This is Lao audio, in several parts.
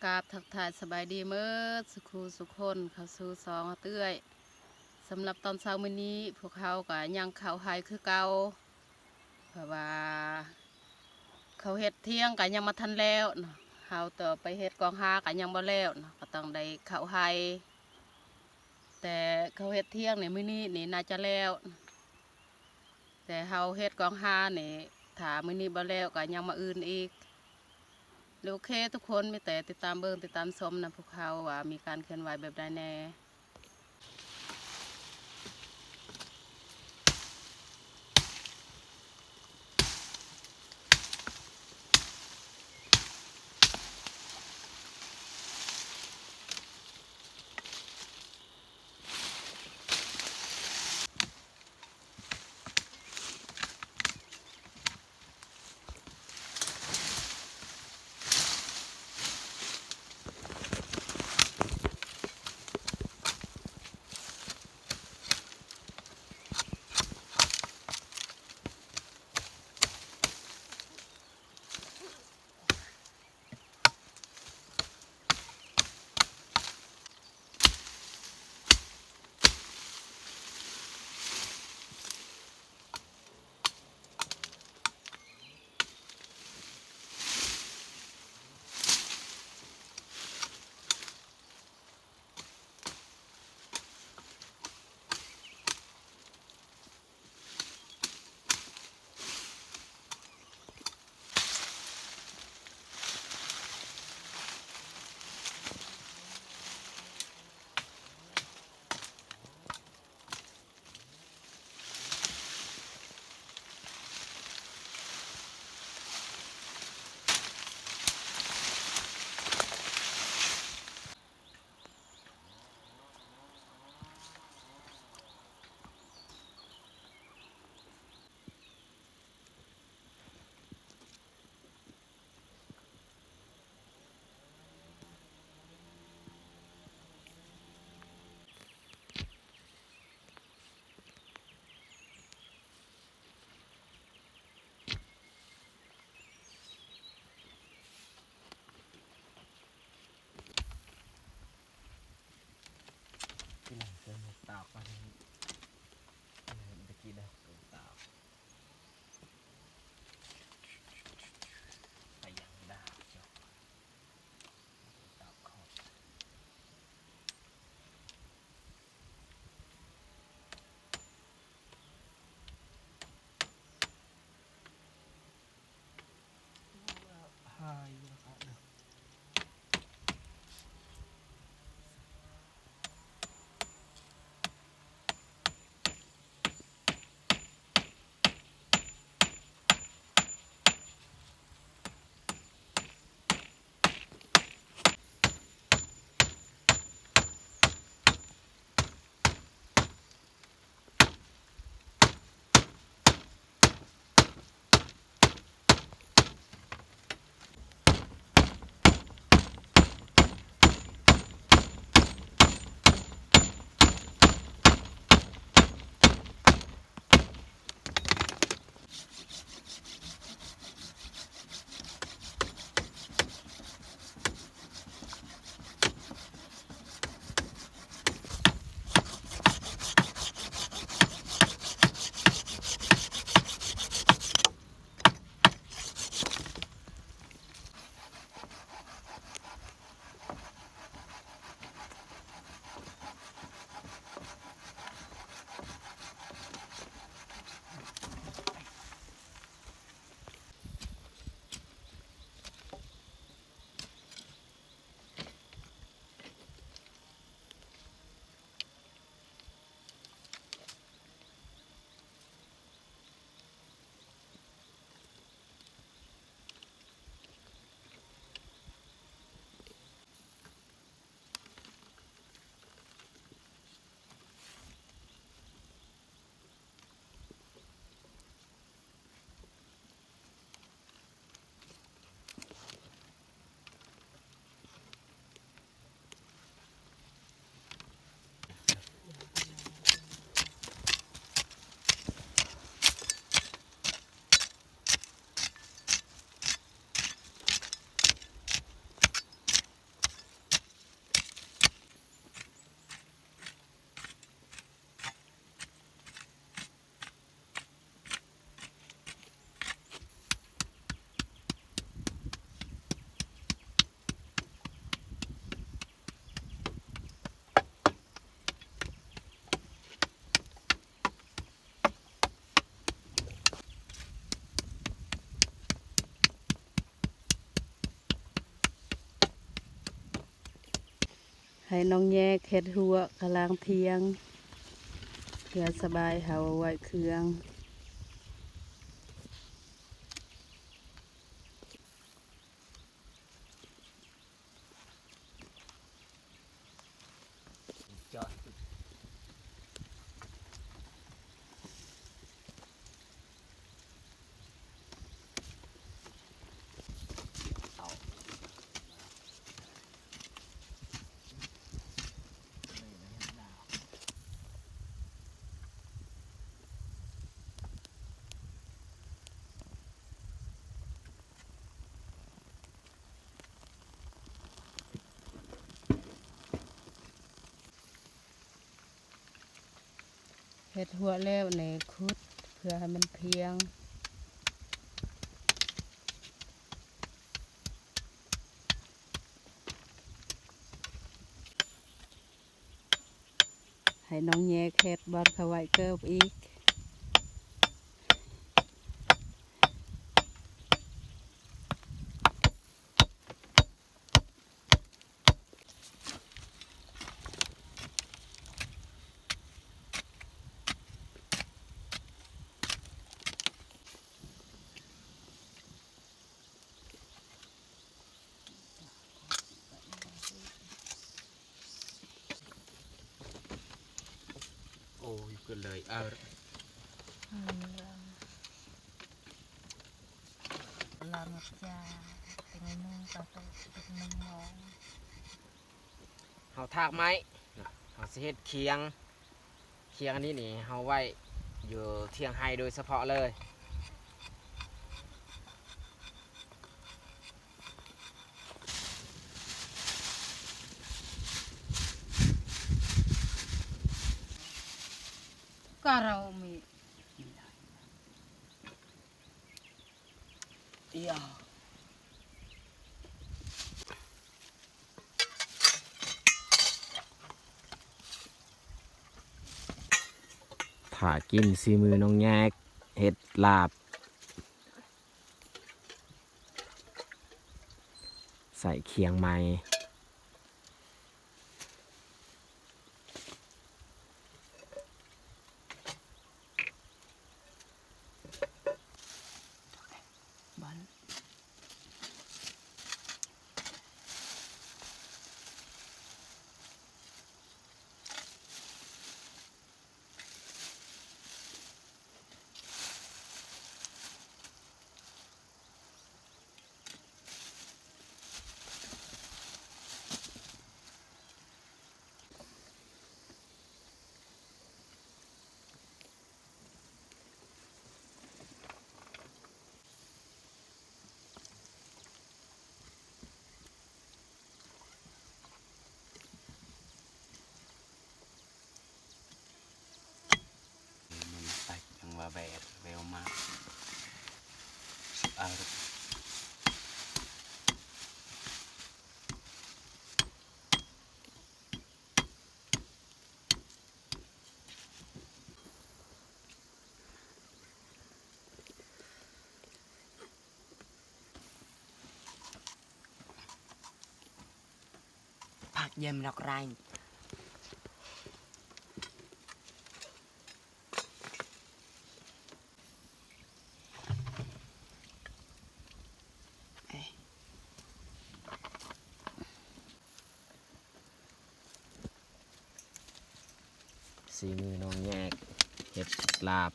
ກາບທັກທາຍສະບາຍດີເໝິດສຸຂູສຸຄົນ ເຂົ້າສູ່ຊ່ອງເອື້ອຍ. ສຳລັບຕອນເຊົ້າມື້ນີ້ ພວກເຮົາກະຍັງເຂົ້າໄຮ່ຄືເກົ່າ ເພາະວ່າເຂົາເຮັດຖຽງກະຍັງບໍ່ທັນແລ້ວເນາະ, ເຮົາຕໍ່ໄປເຮັດກອງຮາກະຍັງບໍ່ແລ້ວເນາະ, ກະຕ້ອງໄດ້ເຂົ້າໄຮ່. ແຕ່ເຂົາເຮັດຖຽງນີ້ ມື້ນີ້ນີ້ໜ້າຈະແລ້ວ. ແຕ່ເຮົາເຮັດກອງຮານີ້ ຖ້າມື້ນີ້ບໍ່ແລ້ວກໍຍັງມື້ອື່ນອີກ. ໂອເຄທຸກຄົນ ມີແຕ່ຕິດຕາມເບິ່ງ ຕິດຕາມຊົມນຳພວກເຮົາວ່າມີການເຄື່ອນໄຫວແບບໃດແດ່. ໃຫ້ນ້ອງແຍກເຮັດຮົ້ວກະລາງຖຽງ ເພື່ອສະບາຍເຮົາໄວ້ເຄື່ອງ. ເຮັດຮົ້ວແລ້ວນີ້ ຂຸດເພື່ອໃຫ້ມັນພຽງ. ໃຫ້ນ້ອງແຍກເຮັດບ່ອນເຂົາໄວ້ເກີບອີກ. ໂອ້ຍ ເກີດເລີຍ ເອີ ລາມຈາ ເປັນໜຶ່ງຕໍ່ຕົກ ເປັນໜຶ່ງໂມງ. ເຮົາຖາກໄມ້ ເຮົາຊິເຮັດຄຽງ. ຄຽງອັນນີ້ນີ້ເຮົາໄວ້ຢູ່ຖຽງໄຮ່ໂດຍສະເພາະເລີຍ. ກະເຮົາມີ ຖ້າກິນສີມືນ້ອງແຍກເຮັດລາບ ໃສ່ຄຽງໃໝ່. ມັນໄປຈັ່ງວ່າແບບເວວມາກ ເອົາ. ຜັກເຢັນດອກໄຣ. ສີມືນ້ອງແຍກເຮັດລາບ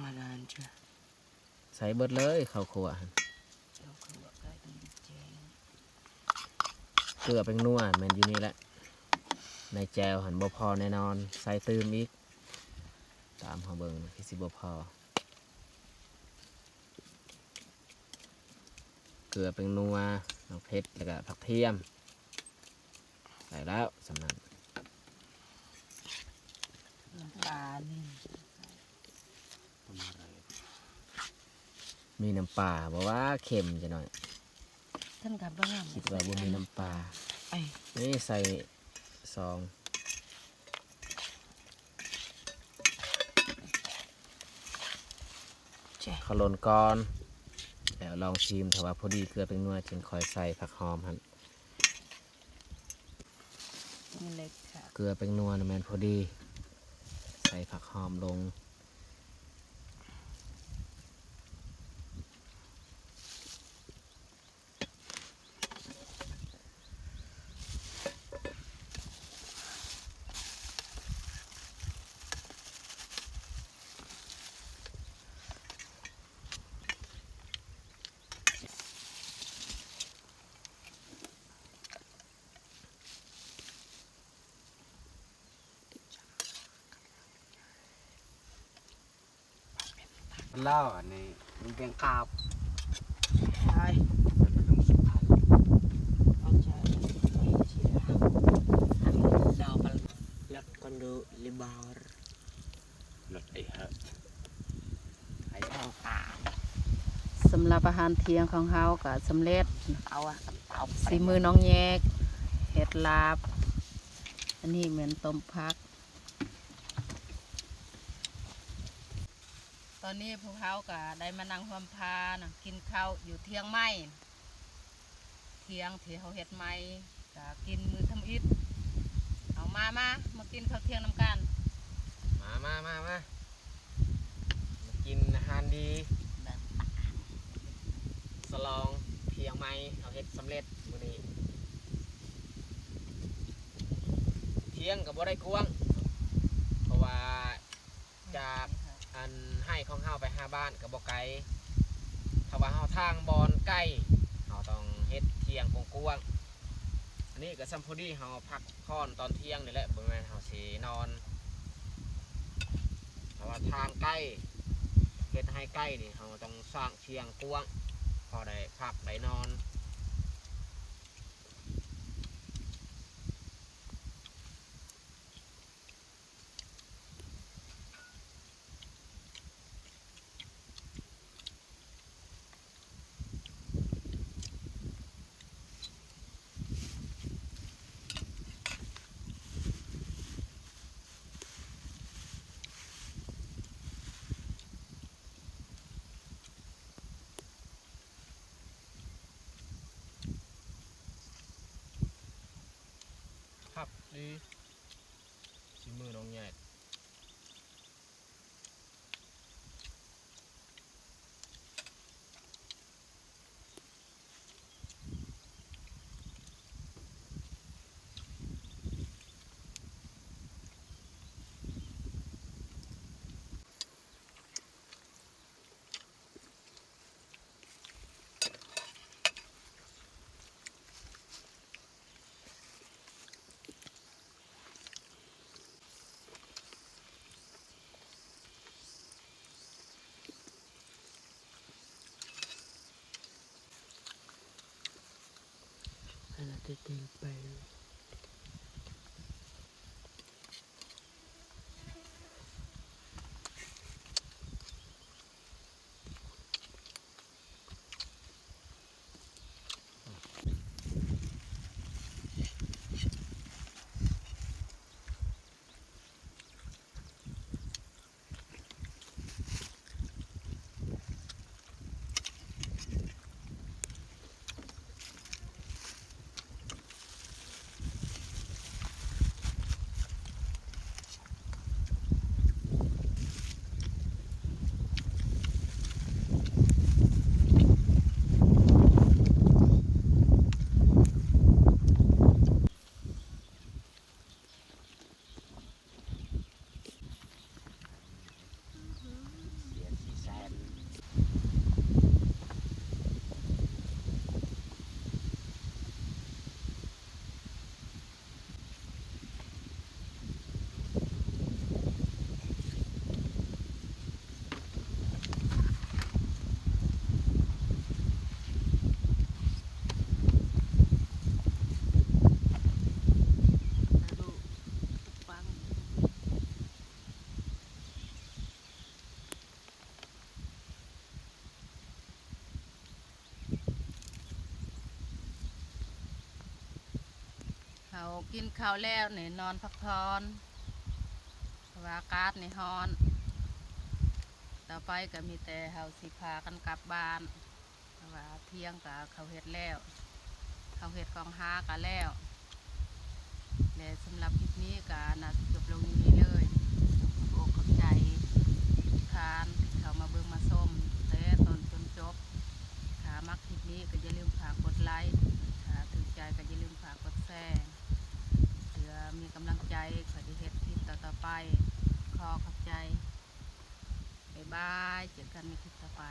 ມານານເທື່ອ. ໃສ່ເບິດເລີຍເຂົ້າຂົ້ວຫັ້ນ ເຂົ້າຂົ້ວກະດີແຈ້ງ ເກືອແປ້ງນົວແມ່ນຢູ່ນີ້ແຫຼະ ໃນແຈ່ວຫັ້ນບໍ່ພໍແນ່ນອນ ໃສ່ຕື່ມອີກ ຕາມເຮົາເບິ່ງຄືຊິບໍ່ພໍ ເກືອແປ້ງນົວ ໝາກເຜັດ ແລ້ວກະຜັກທຽມ. ໄດ້ແລ້ວສ່ຳນັ້ນ ນ້ຳປານີ້ ມີນ້ຳປາບໍ່ວ່າ ເຄັມຈັກໜ້ອຍ ທ່ານກໍບໍ່ງາມ ຄິດວ່າບໍ່ມີນ້ຳປາ ໄອ້ ນີ້ໃສ່ສອງ ເຂົ້າລົນກ່ອນ ແລ້ວລອງຊີມ ຖ້າວ່າພໍດີເກືອແປ້ງນົວ ຈຶ່ງຄ່ອຍໃສ່ຜັກຫອມຫັ້ນ. ເກືອແປ້ງນົວນະແມ່ນພໍດີ ໃສ່ຜັກຫອມລົງ. ລາວອັນນີ້ມັນເປັນຂາບ ໃຊ່ ລົງສຸພານ ເອົາໃຈ ອັນດາວກັນ ລັດຄອນໂດ ລິບາວ ລົດໄອເຮີດ ໄອເຮີດ. ສຳລັບອາຫານທ່ຽງຂອງເຮົາກໍສຳເລັດ ເອົາ ເອົາ ສີມືນ້ອງແຍກ ເຮັດລາບ ອັນນີ້ແມ່ນຕົ້ມຜັກ. ຕອນນີ້ພວກເຮົາກໍໄດ້ມານັ່ງຮ່ວມພານະ ກິນເຂົ້າຢູ່ທ່ຽງໄມ້ ທ່ຽງທີ່ເຮົາເຮັດໃໝ່ ກະກິນມື້ທຳອິດ. ເອົາ ມາ ມາ ມາກິນເຂົ້າທ່ຽງນຳກັນ. ມາ ມາ ມາ ມາ ມາກິນອາຫານດີ ສະຫຼອງທ່ຽງໃໝ່ເຮົາເຮັດສຳເລັດມື້ນີ້. ທ່ຽງກໍບໍ່ໄດ້ກວ້າງ ເພາະວ່າ ຈາກອັນໄຮ່ຂອງເຮົາໄປຫາບ້ານກໍບໍ່ໄກ. ຖ້າວ່າເຮົາທາງບ່ອນໃກ້ ເຮົາຕ້ອງເຮັດທ່ຽງກວ້າງໆ. ອັນນີ້ກໍສ່ຳພໍດີເຮົາພັກຜ່ອນຕອນທ່ຽງນີ້ແຫຼະ ບໍ່ແມ່ນເຮົາຊິນອນ. ຖ້າວ່າທາງໃກ້ ເຮັດໄຮ່ໃກ້ນີ້ ເຮົາຕ້ອງສ້າງທ່ຽງກວ້າງ ພໍໄດ້ພັກໄດ້ນອນ. ຄັກດີ ສີມືນ້ອງໃຫຍ່. ເຮົາກິນເຂົ້າແລ້ວນີ້ນອນພັກຜ່ອນ ເພາະວ່າອາກາດນີ້ຮ້ອນ. ຕໍ່ໄປກໍມີແຕ່ເຮົາຊິພາກັນກັບບ້ານ ເພາະວ່າທ່ຽງກໍເຂົາເຮັດແລ້ວ ເຂົາເຮັດກອງຫາກໍແລ້ວ ແລ ແຕ່ສຳລັບຄລິບນີ້ກໍໜ້າຊິຈົບລົງຢູ່ນີ້ເລີຍ. ຂອບອົກຂອບໃຈທຸກທ່ານທີ່ເຂົ້າມາເບິ່ງມາຊົມແຕ່ຕົ້ນຈົນຈົບ. ຖ້າມັກຄລິບນີ້ກໍຢ່າລືມຝາກກົດໄລ, ຖ້າຖືກໃຈກໍຢ່າລືມຝາກກົດແຊ ເພື່ອມີກຳລັງໃຈຂ້ອຍໄດ້ເຮັດຄລິບຕໍ່ໆໄປ. ຂໍຂອບໃຈ. ບາຍບາຍ. ເຈີກັນໃນຄລິບຕໍ່ໄປ.